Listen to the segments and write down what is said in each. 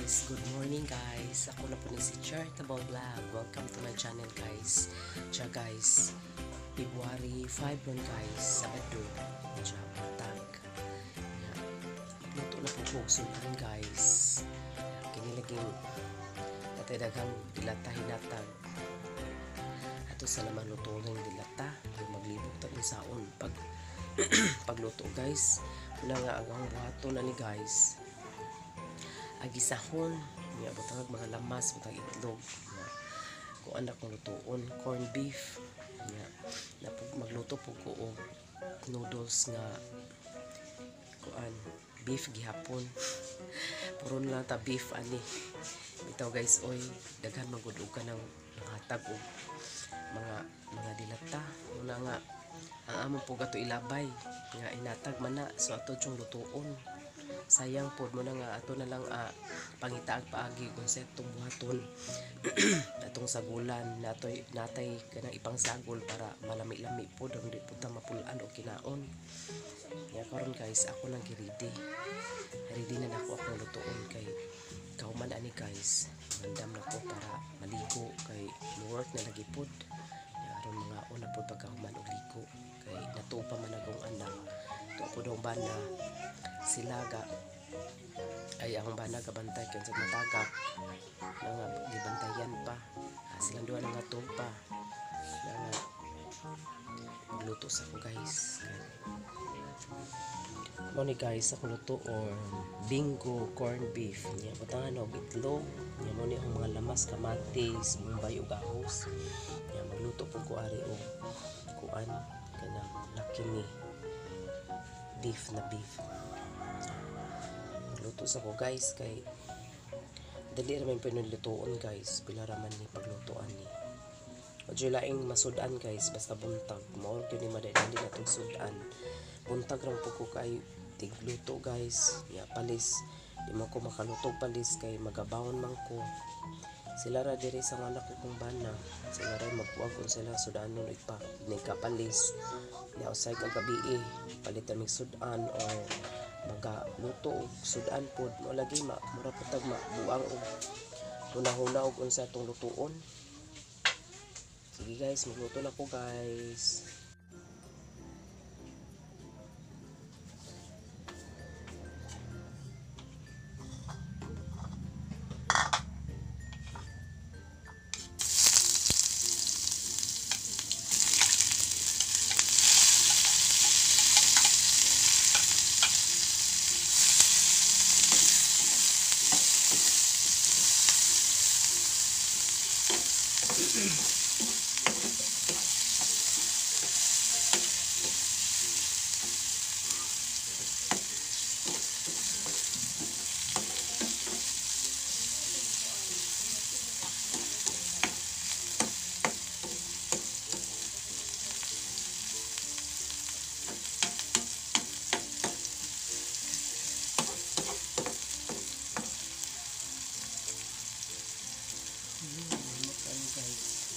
Guys, good morning guys. Ako na po ni si Charitable Vlog. Welcome to my channel, guys. Siya guys, February 5 ron guys, Sabado. Siya, buntag. Luto na po ko sudan, guys. Kini laging atay daghang dilata hinatag. Ato sa laman luto ng dilata, pag maglibok ta saon pag pagluto, guys. Una nga ang akong buhaton na ni guys, agisahon nga butang mga lamas, butang itlog nga kuan akong lutuon, corned beef nga magluto po ko og noodles nga kuan beef gihapon. Puro na lang ta beef ani bitaw, guys. Oy, daghan man gud og kanang nanghatag og mga dilata. Una nga ang among po gato ilabay nga inatag man na, so ato yung lutuon, sayang pod mo na nga ato na lang pangitaag paagi kung sa itong buhaton atong sagulan natoy natay kanang ipang sagol para malami-lami pod ang di pud ta mapulaan og kinaon. Ya karon guys, ako nang gi-ready, ready na nako akong lutuon kay kauman ani guys, mandam na ko para maligo kay mo work na lagi pod. Ya, aron mga una pod pagkahuman og ligo kay natupa man akong anak to po dong bana sila ga ay ang bana gabantay kay sa matagak mga gibantayan pa, silang duha na nga pa na nga magluto sa ko, guys. Mo ni guys ako luto or bingo corned beef niya, butangan og itlog niya. Mo ni ang mga lamas, kamatis, bombay ug ahos. Niya magluto pud ko ari og kuan kanang laki ni beef na beef. Magluto sa ko guys kay dali ra man pinulutoon guys, pila ra man ni paglutoan ni. Medyo laing masud-an guys, basta buntag mao gyud ni madali na tong sud-an. Buntag ra po ko kay tigluto guys. Ya palis di man ko makaluto palis kay magabawon man ko. Sila ra diri sa anak ko kong bana, sila ra magkuwag kung sila sudanon ipa nagkapalis. Ya usay kagabi palit aming sudan or magaluto og sudan pod mo lagi ma mura pud tag mabuang og hunahuna og unsa atong lutuon. Sige guys, magluto na ko guys. Guys,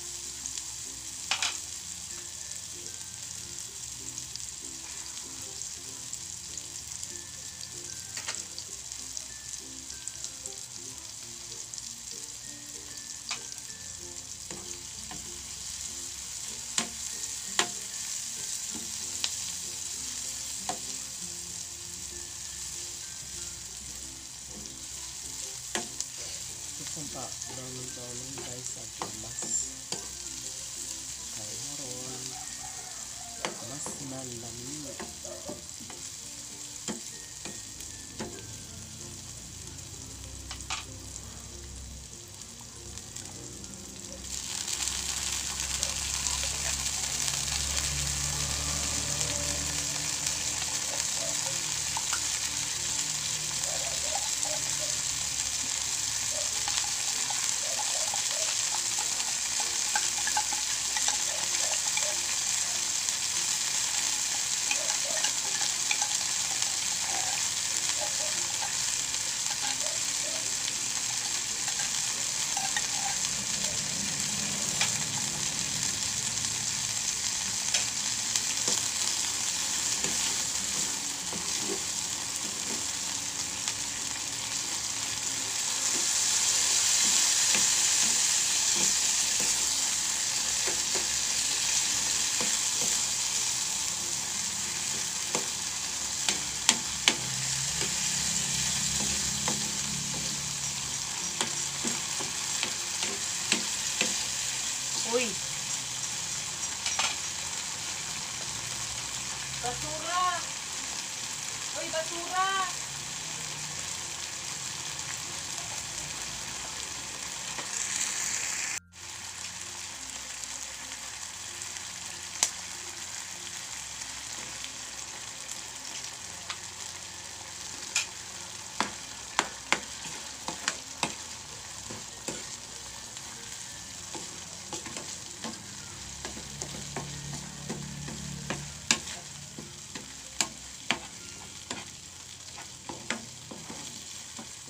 gusto pa brownon guys ang lamas kay haron mas malami. Uy! Basura! Uy, basura!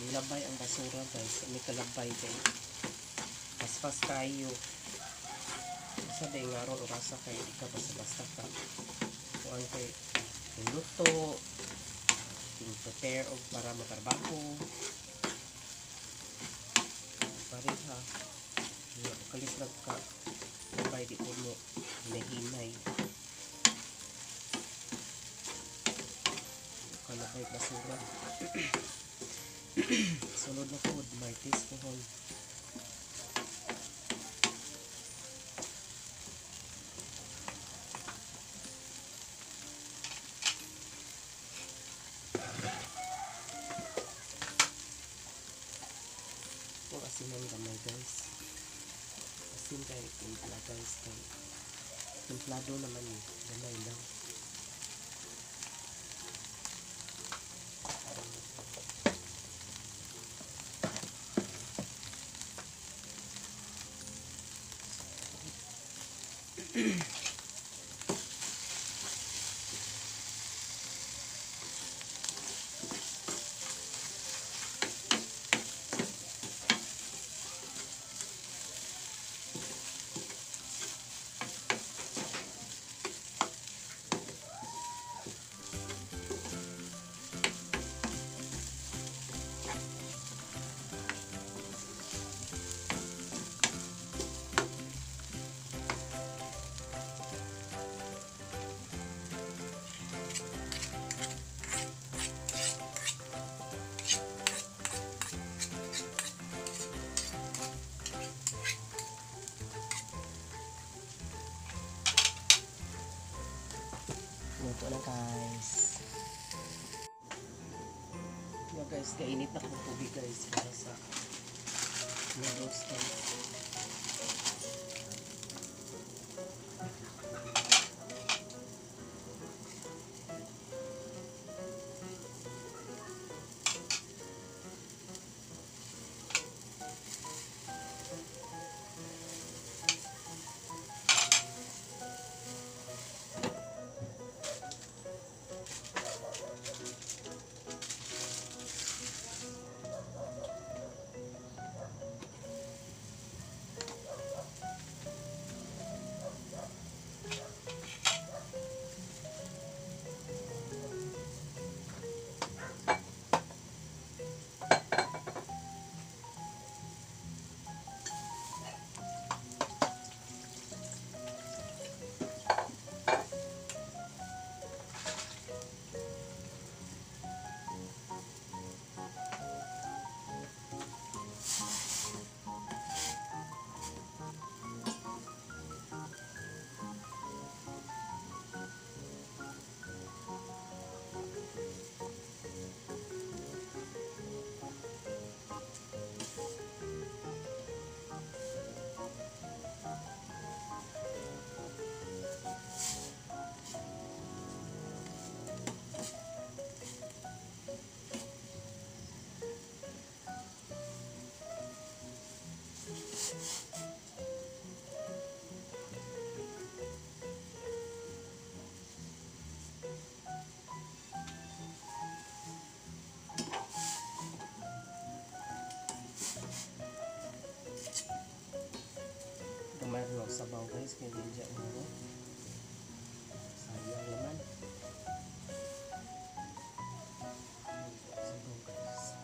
Labay ang basura, guys. May kalabay kay paspas kayo. Sa day nga ron orasa kay di ka basta-basta ka. Kuan kay luto, prepare og para matrabaho. Pareha. Kalis lang ka. Labay di po mo hinahinay. Kalabay basura. Sunod na po, Martes pohon. Kung asinan gamay, guys. Asin kay timpla, guys. Kay timplado naman eh. Gamay lang. Luto na, guys. Yeah, guys, kainit na kong tubig, guys, para sa noodles, guys. Gamay rin ako sabaw, guys, kaya di dyan mo. Sayang naman. Sabaw, guys.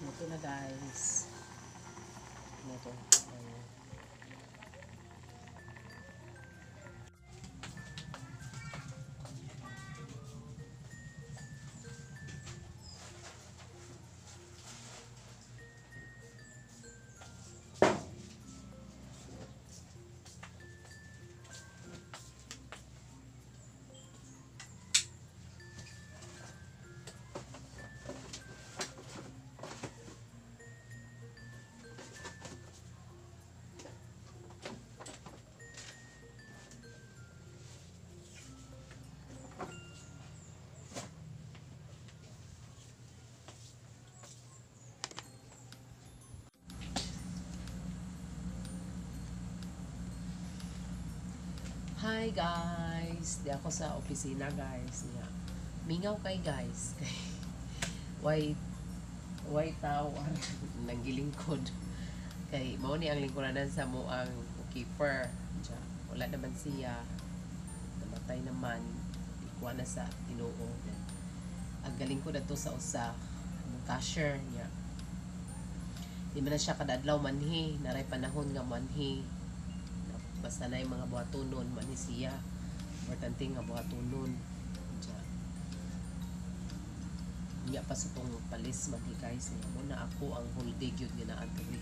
Luto na, guys. Luto. Ayan. Hi guys! Di ako sa opisina, guys. Nga. Mingaw kay guys. Kay why tao ang nanggilingkod. Kay mao ni ang lingkuranan sa mo ang keeper. Diya, wala naman siya. Namatay naman. Ikuha na sa Ginoo. Ang galing ko na to sa usa ang cashier niya. Di man na siya kadadlaw manhi. Naray panahon nga manhi. Basta na yung mga buhatunon, manhi siya. Importante nga buhatunon. Diya. Niya pa sa tong palis manhi guys. Nga mo na ako ang whole day gyud nga naa diri.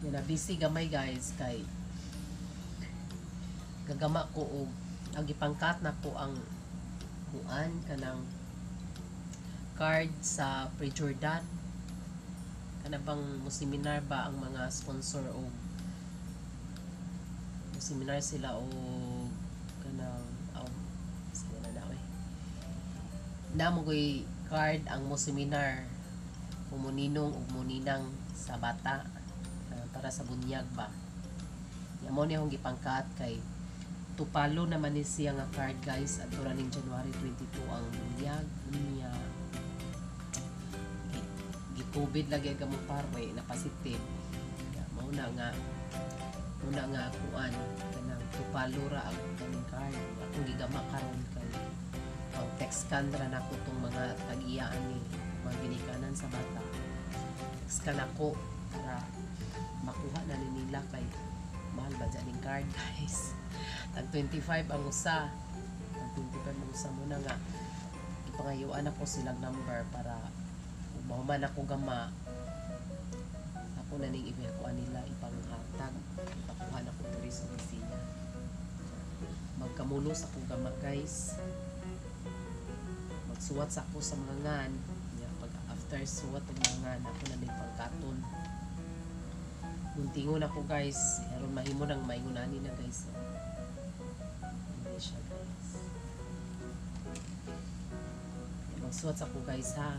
Nga na busy gamay guys kay gagama ko og ang gipangkat na ko ang kuan kanang card sa pre-Jordan. Kana bang mo seminar ba ang mga sponsor og mo seminar sila o kanang oh, sige na na eh. Namo ko'y card ang mo seminar kung muninong ug muninang sa bata para sa bunyag ba. Ya mo ni akong gipangkat kay tupalo naman ni siya nga card guys at ning January 22 ang bunyag niya. Gi-COVID lagi ang gamong parwe na positive. Ya, mao na nga kuan kanang tupalo ra ang kaning card. Akong gigama karon kay pang text scan ra nako tong mga tag-iyaan ni mga ginikanan sa bata. Text scan ako para makuha na ni nila kay mahal ba dyan ning card guys. Tag 25 ang usa. Tag 25 ang usa mo na nga ipangayuan ako silang number para mahuman ako gama ako na ning ipakuha nila ipanghatag ipakuha na ko diri sa opisina. Magkamulos ako gama guys. Magsuwat sa ako sa mga ngan. Ya, pag after suwat og mga ngan ako na ning pangkaton. Muntingon ako guys. Aron mahimo nang maingunani na guys. Hindi siya guys. Magsuwat sa ako guys ha.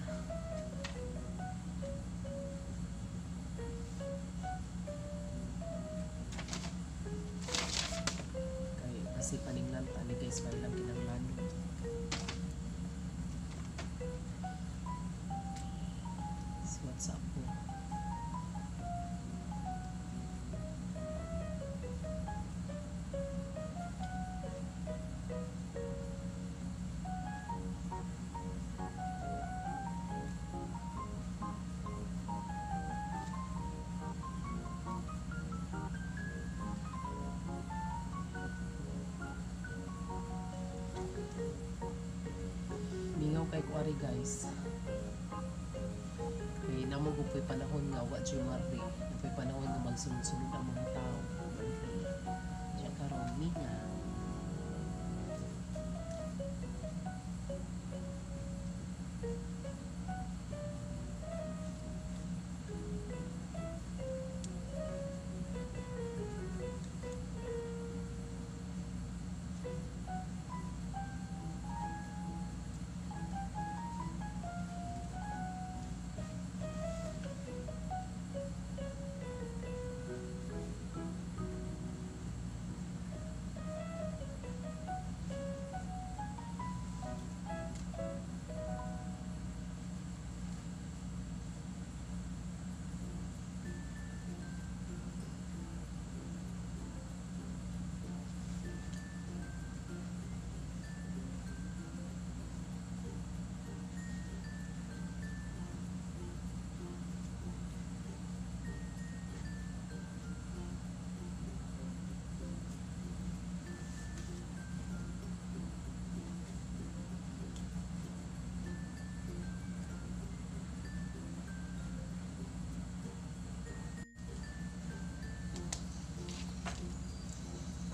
guys. Kay namo gud panahon nga wa jud mari. Napoy panahon nga magsunod-sunod ang mga tao. Diya karon minga.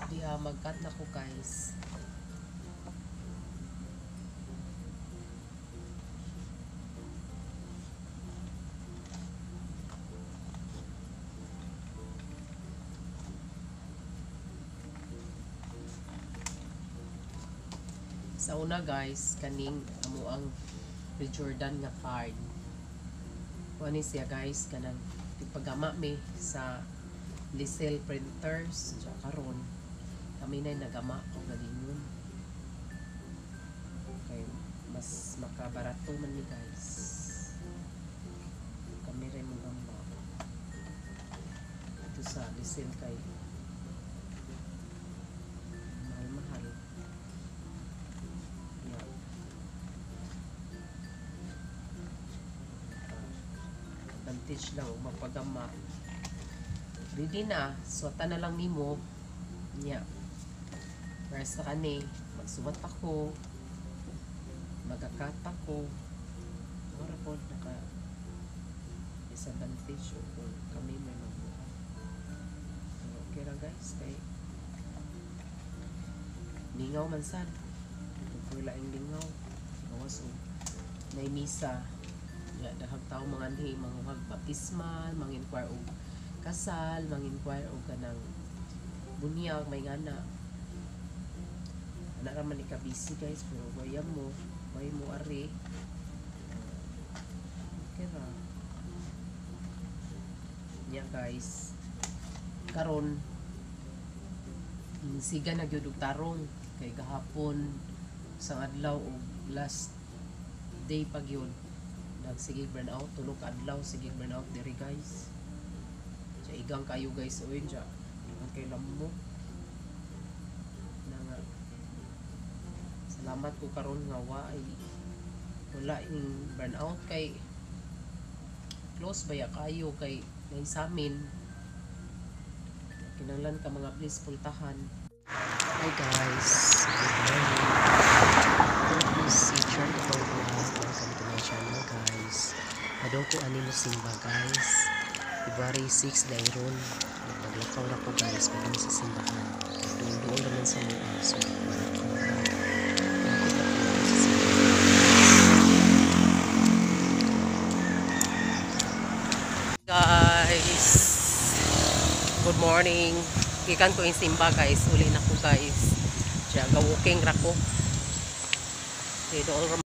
Diha mag-cut na ko guys. Sa una guys, kaning amo ang Jordan nga card. Kuan ni siya guys, kanang ipagama mi sa Lisel Printers. Diya karon kami na nagama og galingon. Okay, mas makabarato man ni guys. Kami rin mo gama. Ito sa Lisel kay mahal-mahal. Yeah. Advantage lang og magpagama. Ready na, suwatan na lang nimo. Nya. First na kani, magsuwat ako. Magakat ako. Mura po naka disadvantage o kung kami may magbuhat. Pero okay ra guys, kay lingaw man sad. Kung laing lingaw, gawas og nay misa. Ya, dahag tao mga anhi, manguhag baptismal, mang-inquire og kasal, mang-inquire og kanang bunyag, may ngana. Ana ra man ni ka busy guys, pero waya mo ari. Okay ra. Nya guys, karon siga na gyud og tarong kay gahapon sa adlaw og last day pa gyud nagsigig burn out, tulo ka adlaw sige burn out diri guys. Sa igang kayo guys, oy dya ingon kay lammo na nga. Salamat ko karon nga wa ay wala ing burn out kay close baya kayo kay nay samin. Kinahanglan ka mga please pultahan. Hi guys, good morning. Ito si Charlie Vlog. Welcome to my channel guys. Adong ko ani mo simba guys. February 6 dairon. Naglakaw ra ko guys padung sa simbahan. Doon naman sa mua. So malakaw ra. Malapit na po ako sa simbahan. Guys, good morning. Gikan ko yung simba guys. Uli na ko guys. Diya, ga-walking ra ko. Okay, dool ra